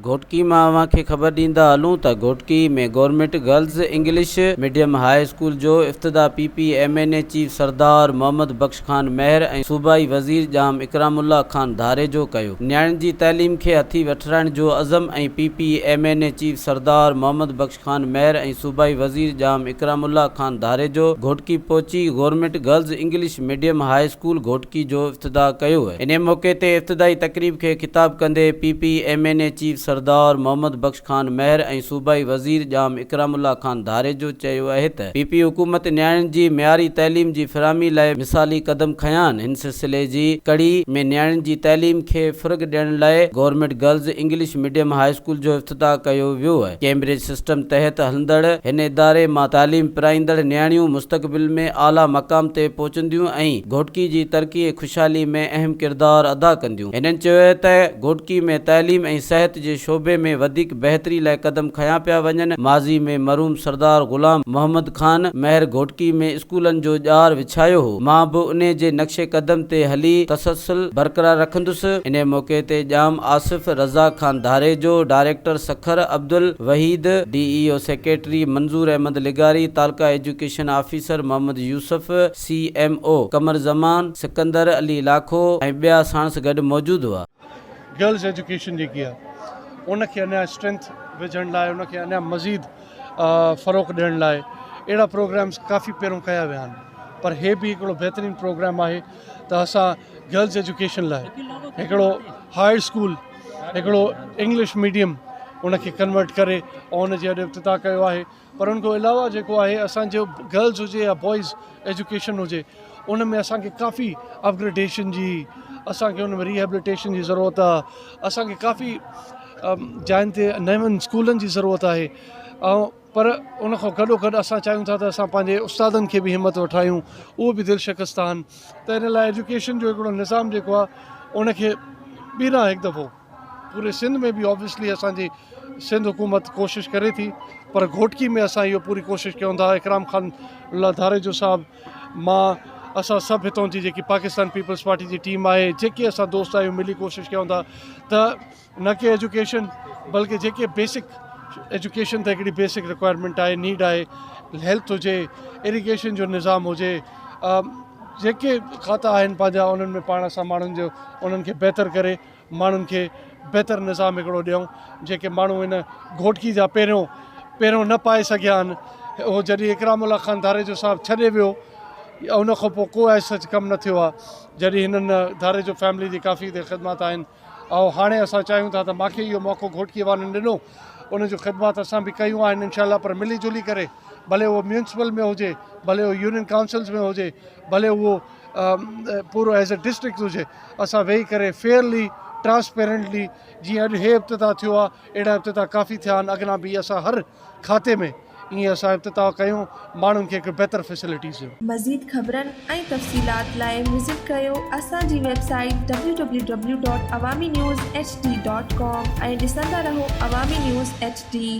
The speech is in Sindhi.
گهوٽڪي مان اوهان کي خبر ڏيندا هلون ته Ghotki ۾ government girls English medium high school جو افتتاح P P M N A chief Sardar Muhammad Bakhsh Khan Mahar ۽ صوبائي وزير ڄام اڪرام الله خان ڌاريجو ڪيو. نياڻين جي تعليم کي هٿي وٺرائڻ جو عزم ۽ P P M N A chief Sardar Muhammad Bakhsh Khan Mahar ۽ صوبائي وزير ڄام اڪرام الله خان ڌاريجو گهوٽڪي پهچي government girls English medium high school Ghotki جو افتتاح ڪيو. انهي موقعي تي افتتاحي تقريب کي خطاب ڪندي P P M N A chief Sardar Muhammad Bakhsh Khan Mahar ۽ صوبائي وزير ڄام اڪرام الله خان ڌاريجو چيو اهي ته پي پي حڪومت نياڻين جي معياري تعليم جي فراهمي لاء مثالي قدم کنيا آهن هن سلسلي جي ڪڙي ۾ نياڻين جي تعليم کي فرغ ڏيڻ لاء government girls English medium high school جو افتتاح ڪيو ويو اهي ڪيمبرج سسٽم تحت هلندڙ هن اداري مان تعليم پرائيندڙ نياڻيون مستقبل ۾ اعليٰ مقام تي پهچنديون ۽ گهوٽڪي جي ترقي ۽ خوشحالي ۾ اهم ڪردار ادا ڪنديون. هنن چيو ته گهوٽڪي ۾ تعليم ۽ صحت جي شعبي ۾ وڌيڪ بهتري لاء قدم کنيا پيا وڃن، ماضي ۾ مرحوم سردار غلام محمد خان مهر گهوٽڪي ۾ اسڪولن جو ڄار وڇايو هو، مان به انهي جي نقش قدم تي هلي تسلسل برقرار رکندس. انهي موقعي تي Jam Asif Raza Khan Dharejo, director Sukkur Abdul Waheed, D E O secretary Manzoor Ahmed لغاري، تعلقه education officer Muhammad Yousuf, C M O Qamar Zaman, Sikandar Ali Lakho ۽ ٻيا ساڻس گڏ موجود هئا. گرلز ايجوڪيشن جيڪي آهي ان کي اڃا اسٽرينٿ وجهڻ لاء ان کي اڃا مزيد فروغ ڏيڻ لاء اهڙا پروگرامس ڪافي پهريون ڪيا ويا آهن پر هي به هڪڙو بهترين پروگرام آهي ته اسان گرلز ايجوڪيشن لاء هڪڙو هاء اسڪول هڪڙو انگلش ميڊيم ان کي ڪنورٽ ڪري ۽ ان جي اڄ افتتاح ڪيو آهي پر ان کان علاوه جيڪو آهي اسان جو گرلز هجي يا بوائز ايجوڪيشن هجي ان ۾ اسان کي ڪافي اپگريڊيشن جي اسان کي ان ۾ ريهيبليٽيشن جي ضرورت آهي اسان کي ڪافي جاين تي نون اسڪولن جي ضرورت آهي ۽ پر ان کان گڏو گڏ اسان چاهيون ٿا ته اسان پنهنجي استادن کي به همت وٺايون اهو به دل شڪسته آهن ته ان لاء ايجوڪيشن جو هڪڙو نظام جيڪو آهي ان کي ٻيهر هڪ دفعو پوري سنڌ ۾ به آبويسلي اسان جي سنڌ حڪومت ڪوشش ڪري ٿي پر گهوٽڪي ۾ اسان اهو پوري ڪوشش ڪيون ٿا اڪرام خان الله ڌاريجو صاحب مان اسان سڀ هتان جي جيڪي پاڪستان پيپلز پارٽي جي ٽيم آهي جيڪي اسان دوست آهيون ملي ڪوشش ڪيون ٿا ته نه ڪي ايجوڪيشن بلڪه جيڪي بيسڪ ايجوڪيشن ته هڪڙي بيسڪ رڪوائرمينٽ آهي نيڊ آهي هيلٿ هجي اريگيشن جو نظام هجي جيڪي کاتا آهن پنهنجا انهن ۾ پاڻ اسان ماڻهن جو انهن کي بهتر ڪري ماڻهن کي بهتر نظام هڪڙو ڏيون جيڪي ماڻهو هن گهوٽڪي جا پهريون پهريون نه پائي سگهيا آهن اهو جڏهن اڪرام الله خان ڌاريجو صاحب ڇڏي ويو ان کان پوء ڪو ايز سچ ڪم نه ٿيو آهي جڏهن هنن ڌاريجو فيملي جي ڪافي هتي خدمات آهن ۽ هاڻي اسان چاهيون ٿا ته ماکي اهو موقعو گهوٽڪي وارن ڏنو ان جون خدمات اسان به ڪيون آهن انشاء الله پر ملي جلي ڪري ڀلي اهو ميونسپل ۾ هجي ڀلي اهو يونين ڪائونسلز ۾ هجي ڀلي اهو پورو ايز اي ڊسٽرڪٽ هجي اسان ويهي ڪري فيئرلي ٽرانسپيرنٽلي جيئن اڄ هي افتتاح ٿيو آهي اهڙا افتتاح ڪافي ٿيا آهن اڳنا به اسان هر کاتي ۾ ائين اسان افتتاح ڪيون ماڻهن کي هڪ بهتر فيسلٽيز ڏيون. مزيد خبرن ۽ تفصيلات لاء وزٽ ڪريو اسان جي website W W W dot Awami news H D dot com ۽ ڏسندا رهو عوامي نيوز ايڇ ڊي.